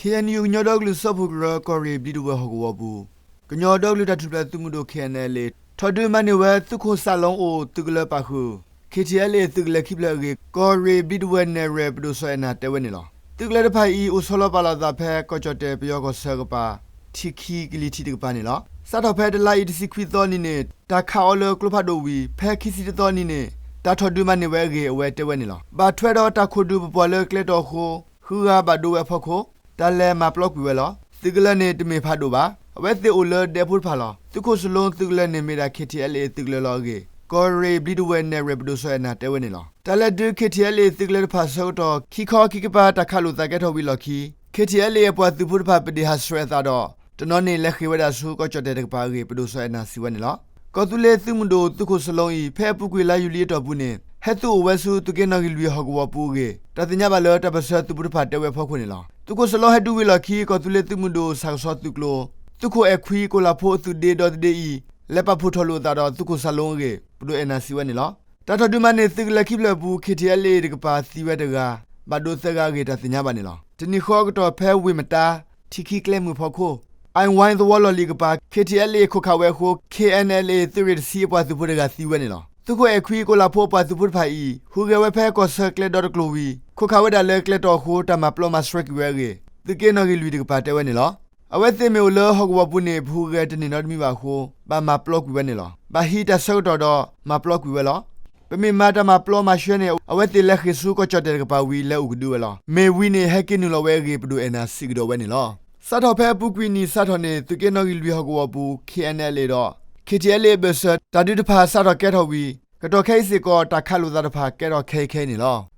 ခ့ၣ်အဲၣ်ယူၣ် ကညီဒီကလုာ်စၢဖှိၣ်ကရၢ ကီၢ်ရ့ၣ်ဘျံးတဝဲၢ်ဟီၣ်ကဝီၤပူၤ ကညီဒီကလုာ်တၢ်ထူၣ်ဖျဲးသုးမုၢ်ဒိၣ် ခ့ၣ်အဲၣ်အဲၣ်လ် ထီၣ်ဒုးမၤန့ၢ်ဝဲ သုးခိၣ်စးလူအအိၣ်သုးကလၢၤပာ်ဃုာ် ခ့ၣ်ထံၣ်အဲၣ်လ်အ့ၣ် သုးကလၢၤခံဖျၢၣ်အဂ့ၢ် ကီၢ်ရ့ၣ်ဘျံးတဝဲၢ်နဲၣ်ရွဲၣ် ပဒိၣ်စီၤအဲၣ်နၤတဲဝဲန့ၣ်လီၤ. သုးကလၢၤတဖၣ်အံၤ အိၣ်ဆီလီၤပာ်လီၤအသးဖဲ ကီၢ်ကၠီၣ်တဲၣ်ပယီၤကီၢ်ဆၢကပၤ ထံခံကလံၤထံးတကပၤန့ၣ်လီၤ. စးထီၣ်ဖဲတလါအံၤတဆံခွံသီအနံၤန့ၣ် တၢ်ခးအီၤလၢကျိဖးဒိၣ်ဝံၤ ဖဲခံဆံတသီအနံၤန့ၣ် တၢ်ထီၣ်ဒုးမၤန့ၢ်ဝဲအဂ့ၢ် အဝဲတဲဝဲန့ၣ်လီၤ. ဘၣ်ထွဲဒီးတၢ်ခိၣ်ဒုးပပှၢ်လၢကျဲတီၢ်အဃိ ဃုဂၤဘၣ်ဒိဝဲအဖီခိၣ် တၢ်လဲၤမၤပျီကွံာ်ဝဲလီၤ. သုးကလၢၤန့ၣ်တမ့ၢ်ဖးဒိၣ်ဘၣ်. အဝဲသ့ၣ်အိၣ်လၢဒဲဖိတဖၣ်လီၤ. သုးခိၣ်စလူသုးကလၢၤန့ၣ်မ့ၢ်ဒၣ် ခ့ၣ်ထံၣ်အဲၣ်လ်အ့ၣ် သုးကလၢၤလီၤအဂ့ၢ် ကီၢ်ရ့ၣ်ဘျံးတဝဲၢ်နဲၣ်ရွဲၣ် ပဒိၣ်စီၤအဲၣ်နၤတဲဝဲန့ၣ်လီၤ. တၢ်လဲၤဒုး ခ့ၣ်ထံၣ်အဲၣ်လ်အ့ၣ် သုးကလၢၤတဖၣ်အဆၢကတီၢ် ခံခီခံကပၤတၢ်ခးလိာ်သးကဲထီၣ်ဝံၤအလီၢ်ခံ ခ့ၣ်ထံၣ်အဲၣ်လ်အ့ၣ် အပှၤသုးဖိတဖၣ်ပဒ့ၣ်ဟးဆှဲးအသးဒီး တနီၤန့ၣ်လဲၤဃ့ၢ်ဝဲဒၣ်ဆူကီၢ်ကၠီၣ်တဲၣ်တကပၤအဂ့ၢ် ပဒိၣ်စီၤအဲၣ်နၤစံးဝဲန့ၣ်လီၤ. ကီၢ်သူလ့ၤသုးမုၢ်ဒိၣ် သုးခိၣ်စလူအံၤ ဖဲအပူၤကွံာ်လါယူၤလံအတီၢ်ပူၤန့ၣ် ဟဲသုးအိၣ်ဝဲဆူသုးက့နီၣ်ဂံၢ်လွံၢ်ဟီၣ်ကဝီၤပူၤအဂ့ၢ် တၢ်သ့ၣ်ညါဘၣ်လၢတၢ်ပၢၢ်ဆၢသုးဖိတဖၣ်တဲဝဲအဖီခိၣ်န့ၣ်လီၤ. သုးခိၣ်စလူဟဲဒုးဝံၤအလီၢ်ခံ ကီၢ်သူလ့ၤသုးမုၢ်ဒိၣ် ဆၣ်ကဆီသုးကျိၤ သုးခိၣ်အဲၣ်ခွံ ကိၣ်လၤဖိအသုးဒ့ဒီသဒ့အံၤ လဲၤပာ်ဖှိၣ်ထီၣ်လိာ်အသးဒီးသုးခိၣ်စလူအဂ့ၢ် ပဒိၣ်အဲၣ်နၤစံးဝဲန့ၣ်လီၤ. တၢ်ထီၣ်ဒုးမၤန့ၢ်သုးကလၢၤခံဖျၢၣ်အပူၤ ခ့ၣ်ထံၣ်အဲၣ်လ်အ့ၣ် တကပၤသံဝဲတဂၤ ဘၣ်ဒိသၢဂၤအဂ့ၢ် တၢ်သ့ၣ်ညါဘၣ်န့ၣ်လီၤ. တနံၤဃီအကတီၢ်ဖဲဝ့ၢ်မတါ ထံခံကျဲမုၢ်အဖီခိၣ် အၣ်ဝဲသဝီလီၢ်လံၤအကပၤ ခ့ၣ်ထံၣ်အဲၣ်လ်အ့ၣ် ခိးခးဝဲအဃိ ခ့ၣ်အဲၣ်အဲၣ်လ် သုးရ့ၣ်တဆံအပှၤသုးဖိတဂၤသံဝဲန့ၣ်လီၤ. သုးခိၣ်အဲၣ်ခွံ ကိၣ်လၤဖိအပှၤသုးဖိတဖၣ်အံၤ ဟူးဂဲၤဝဲဖဲကီၢ်ဆၢကျဲဒီတကျိၤဝံၤ ခိးခးဝဲဒၣ်လၢကျဲတီၢ်အဃိ တၢ်မၤပျီမၤစှဲၤကွံာ်ဝဲအဂ့ၢ် သုးက့နီၣ်ဂံၢ်လွံၢ်တကပၤတဲဝဲန့ၣ်လီၤ. အဝဲသ့ၣ်မ့ၢ်အိၣ်လၢဟီၣ်ကဝီၤပူၤန့ၣ် ပဟူးဂဲၤတန့ၢ်နီတမံၤဘၣ်အဃိ ဘၣ်မၤပျီကွံာ်ဝဲန့ၣ်လီၤ. ဘၣ်ဟံးတၢ်ဆၢကတီၢ်ဒီး မၤပျီကွံာ်ဝဲလီၤ. ပမ့ၢ်မၤတၢ်မၤပျီမၤစှဲၤန့ၣ် အဝဲသ့ၣ်လဲၤဃ့ၢ်ဆူကီၢ်ကၠီၣ်တဲၣ်တကပၤဝံၤ လဲၤအိၣ်ကဒုဝဲလီၤ. မ့ၢ်ဝံၤန့ၣ် ဟဲက့ၤနုာ်လီၤဝဲအဂ့ၢ် ပဒိၣ်အဲၣ်နၤစံးကဒီးဝဲန့ၣ်လီၤ. စးထီၣ်ဖဲအပူၤကွံာ်နံၣ်စးထီၣ်န့ၣ် သုးက့နီၣ်ဂံၢ်လွံၢ်ဟီၣ်ကဝီၤပူၤ ခ့ၣ်အဲၣ်အဲၣ်လ် ဒီး ခ့ၣ်ထံၣ်အဲၣ်လ်အ့ၣ် အဘၢၣ်စၢၤ တၢ်ဒုးတဖၣ်စးထီၣ်ကဲထီၣ်ဝံၤ ကတီၢ်ခဲအံၤစ့ၢ်ကီး တၢ်ခးလိာ်သးတဖၣ်ကဲထီၣ်ခဲအံၤခဲအံၤန့ၣ်လီၤ.